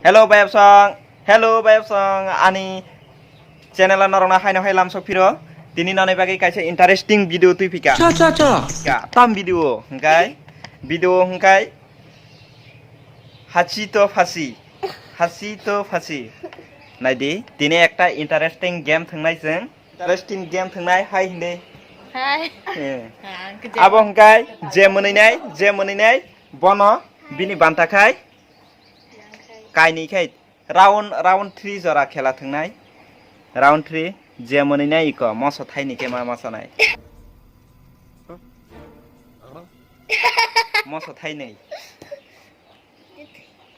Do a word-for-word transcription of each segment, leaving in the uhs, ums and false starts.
Hello bayapsong, hello bayapsong, ani channel o norokno haino hai lamsok phiro. Tini noni bagwi kaisa interesting video twi phika. Cha, cha, cha. Ka tam video hwnkhe, video hwnkhe Hachi to Phasi, Hachi to Phasi. Naidi, tini ekta interesting game thwngnai chwng. Interesting game thwngnai hai hindi. Hai. Eh. Ah, ang khe Abo hwnkhe je mwnwinai, je mwnwinai, bono bini banta khai kainwi khai round, round three jora khela thwngnai. Round three, je mwnwinai iko moso thaini khe ma masanai. Moso thaini.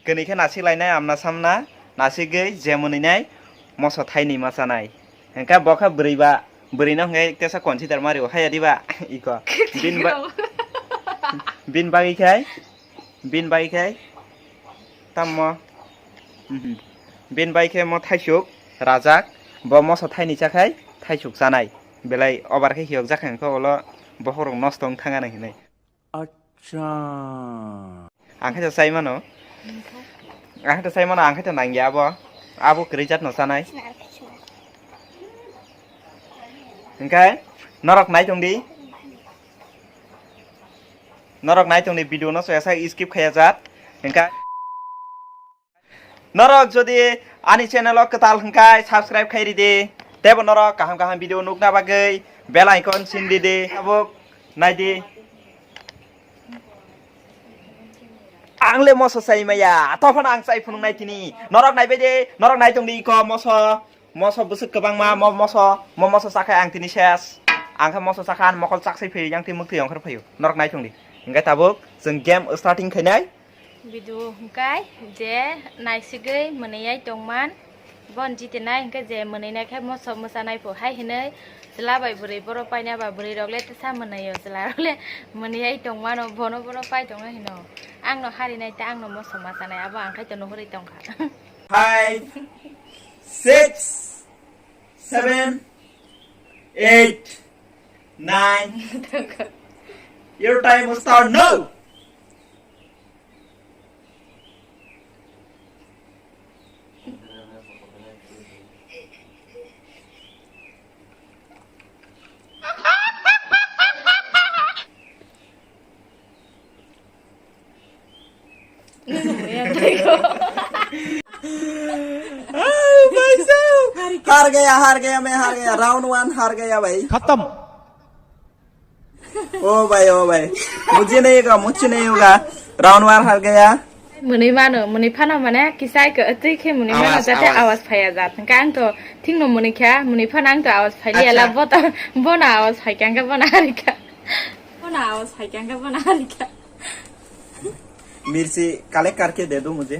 Kwnwi khe nasik lainai amna samna, nasigwi je mwnwinai moso thaini masanai. Hwnkhe bo khe bwrwi ba, bwrwino hwnkhe tesa consider mario haya diba iko. Bin ba-, bin bagwi khai, bin bagwi khai, tammo, mhm. Bin bagwi khe mo thaisuk rajak, bo moso thaini chakhai thaisuk chanai. Belai obar khe hiyok jak hwnkhe ulo bokhorok nosto wng thangana hinwi. Acha. Ang khe to sai mano. Ang khe to sai mano, ang khe to nangya abo. Abo kwrwi jat no chanai. Hwnkhe norok nai tong di. Norok nai tong di video no soyasa skip khaya jat. Hwnkhe Norok jodi ani channel o kwtal hwnkhe subscribe khai ridi, tebo norok kaham kaham video nukna bagwi bell icon sin ridi, tabuk naidi. Ang le moso chai maya, tophano ang chai phunuk nai tini. Norok naibai de, norok nai tong di iko moso, moso bwswk kwbangma, mo moso, mo moso chakhai ang tini ses. Ang khe moso chakha, ang mokol chaksai phaio, yang twi mwktwi ongkhor phaio. Norok nai tong di. Hwnkhe tabuk chwng game starting khainai. Video hwnkhe je naisigwi mwnwi yai tongman, bon jitinai hwnkhe je mwnwi naikhe moso mwchanai pho hai hinwi chwla bai bwrwi borok paina ba bwrwi rok le tesa mwnwi o chwla rok le mwnwi yai tongmano bono borok pai tongo hino. Ang no hari nai ta ang no moso mwchanai abo ang khai to nuhurwi tongkha. Five, six, seven, eight, nine. Your time will start now. Oh, भाई साहब। हार गया, हार गया, मैं हार गया। Round one हार गया भाई। खत्म। ओ भाई, ओ भाई, मुझे नहीं होगा, मुझसे नहीं होगा। Round one हार गया। Mwnwi mano, mwnwi phano mane kisai ko twi khe mwnwi mano आवाज, jate आवाज। आवाज phaya jat. Hwnkhe ang to thikno mwnwi kha, mwnwi phano ang to आवाज phailiya la, अच्छा। Bono, bono आवाज phaikha hwnkhe bono harikha. Bono आवाज phaikha hwnkhe bono harikha। मिर्ची कलेक्ट करके दे दो मुझे।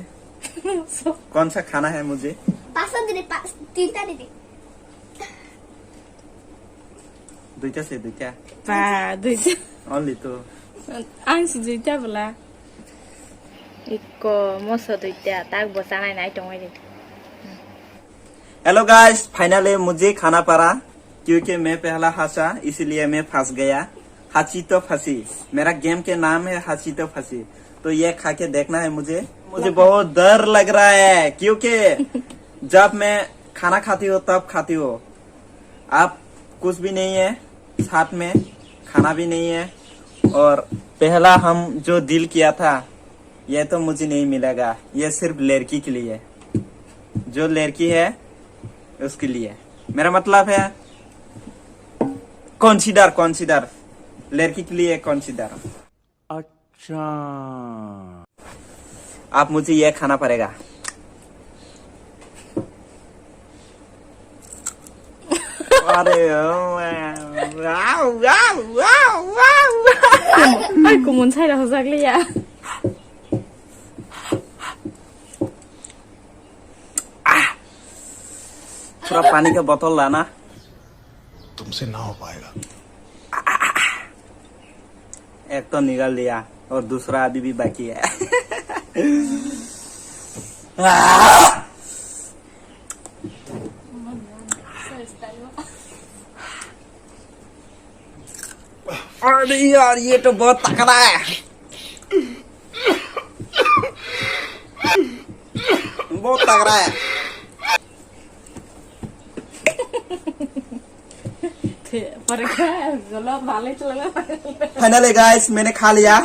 कौन सा खाना है मुझे? पाँच सौ दे दे, पाँच, तीन टा दे दे। दुईटा से दुईटा। Ba, duita. Only two. Ang se duita bwla. Ikko moso duita, tak bo chanai nai tongwi di. Hello guys, finally मुझे खाना पड़ा, क्योंकि मैं पहला हंसा, इसीलिए मैं फंस गया। हाची तो फंसी। मेरा गेम के नाम है हाची तो फंसी। तो ये खा के देखना है मुझे। मुझे बहुत डर लग रहा है, क्योंकि जब मैं खाना खाती हूँ, तब खाती हूँ। अब कुछ भी नहीं है साथ में, खाना भी नहीं है। और पहला हम जो डील किया था, ये तो मुझे नहीं मिलेगा, ये सिर्फ लड़की के लिए। जो लड़की है, उसके लिए। मेरा मतलब है, कंसीडर, कंसीडर। लड़की के लिए कंसीडर। अच्छा। आप मुझे ये खाना पड़ेगा। अरे, वाह, वाह, वाह, वाह, वाह। Ai, kumun sai rok jak liya. पूरा पानी का बोतल लाना। तुमसे ना हो पाएगा। एक तो निकाल दिया और दूसरा अभी भी बाकी है। अरे यार, ये तो बहुत तगड़ा है। बहुत तगड़ा है। Finally guys, मैंने खा लिया।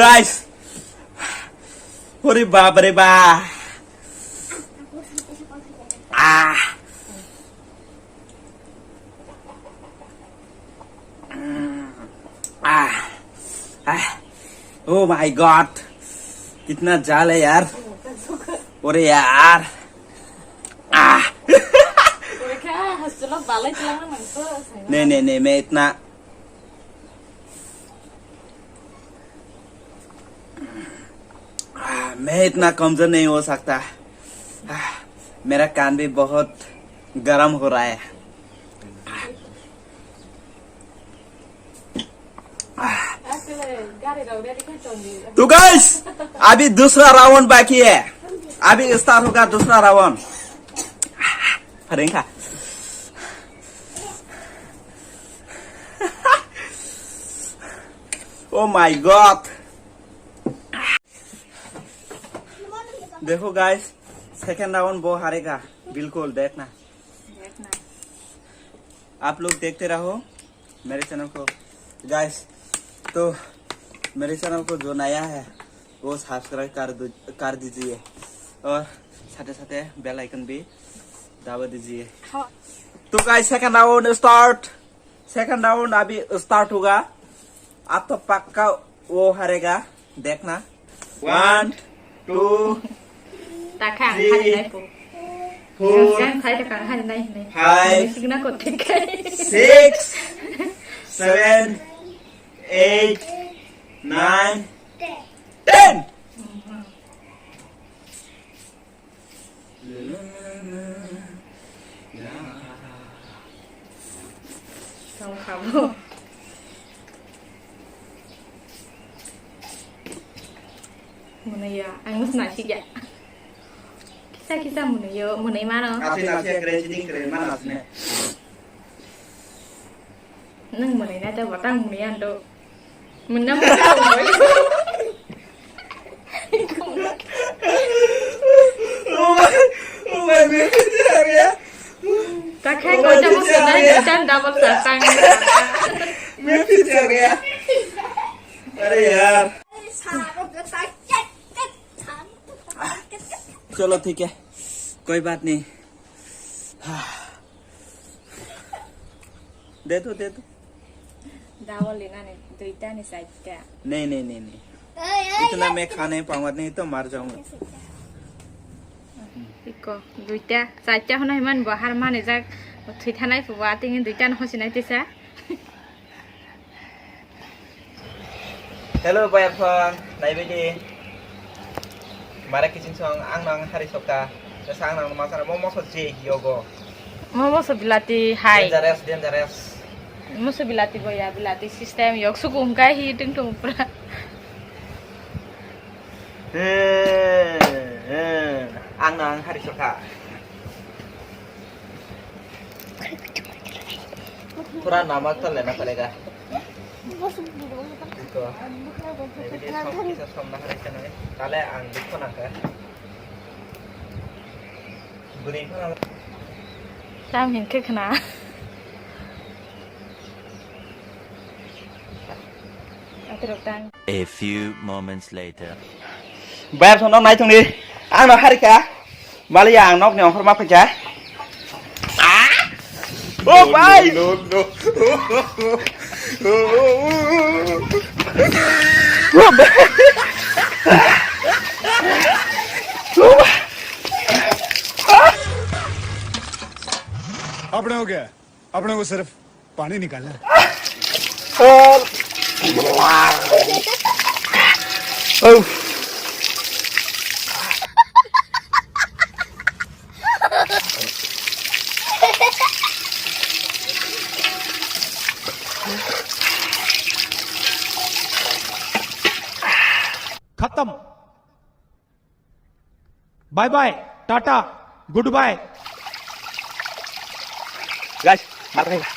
Guys, अरे बाप रे बा। Ah. Ah. Ah. Oh my God, कितना जाल है यार। अरे यार। Ah. नहीं, नहीं, नहीं, मैं इतना आ, मैं इतना कमजोर नहीं हो सकता। आ, मेरा कान भी बहुत गर्म हो रहा है। तो गाइस, अभी दूसरा राउंड बाकी है। अभी स्टार्ट होगा दूसरा राउंड। फरेंखा। Oh my God। देखो गाइस, सेकंड राउंड वो हारेगा बिल्कुल। देखना। देखना। आप लोग देखते रहो मेरे चैनल को गाइस। तो मेरे चैनल को जो नया है वो सब्सक्राइब कर दो, कर दीजिए और साथे साथे बेल आइकन भी दबा दीजिए। हाँ। तो guys, second round start. Second round अभी स्टार्ट होगा। अब तो पक्का वो हारेगा, देखना। One, two, three, four, five, six, seven, eight, nine, ten। Tong kha bo. Mwnwi ya, ang sna si ya. Kisa kisa mwnwi yo, mwnwi mano. Ati na se kre, chini kre, mana sne. Nwng mwnwi na tei botang mwnwi ya ando. Mwnwi na mwnwi ya ando. Oh my, oh my, मैं पीछे आ गया। Takhai koi jabo swnai, double satang. मैं पीछे आ गया। अरे यार। चलो ठीक है, कोई बात नहीं। दे दो, दे दो। Double ni nani, duita ni side ta. नहीं, नहीं, नहीं, नहीं। इतना मैं खा नहीं पाऊंगा, नहीं तो मर जाऊंगा। Iko, duita, side ta hono himan bo har mani jak, thui thanai phubo, ating duita no hosi nai tisa. Hello, bayaphan, naibaidi. Mara kiching song, ang nang hari sokta. Sa ang nang masana mo moso je yogo. Mo moso bilati hai. Dangerous, dangerous. Moso bilati boya, bilati system yok suku hungkai hi ting tung pura. Eh, eh, ang nang hari sokta. Pura namak to lena padega. Ito. Ito som-, ito somna hari sana. Tale ang dukho nangka. Buri ko. Tam hin khe khna. Atrok tang. A few moments later. Bayar sono nai thungni. Ang no harika. Maliya ang nok ni ongkhor ma phaikha. Oh, bhai! No, no, no. अपने हो गया, अपने को सिर्फ पानी निकालना है। खत्म। Bye bye, tata, goodbye। Guys, mar kaiba.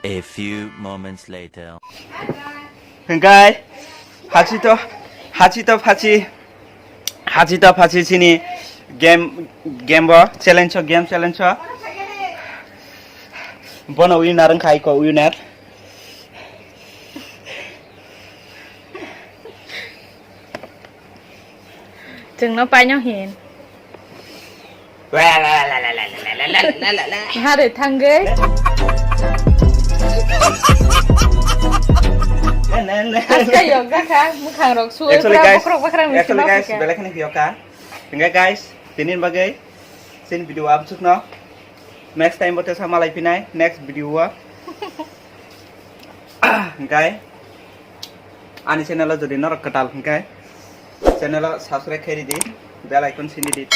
A few moments later. Hingkai, hachi to, hachi to phachi, hachi to phachi chini game, game bo challenge o, game challenge o. Bono winner wngkha, iko winner. Chwngno paino hin. Hare thangwi. Aska yokjakha, mwkhangrok suwi. Actually, pura guys, bokhorok bakhorok actually, guys, belai kheno yokha. Hingkhe, guys, tini bagwi chini video amsukno. Next time bo tesa malai phinai, next video o. Hingkhe ani channel o jodi norok kwtal hingkhe channel o subscribe khe ridi, bell icon sindi di.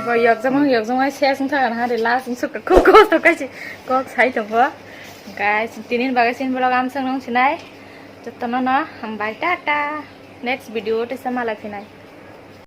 Bo yokjamang yokjamang ses wngkha hare last wngsukha, kok kok to kaisi kok sai tongo. Guys, tini bagwi chini vlog amsuk nung sinai. Jotono no hambai, tata. Next video o tesa malai phinai.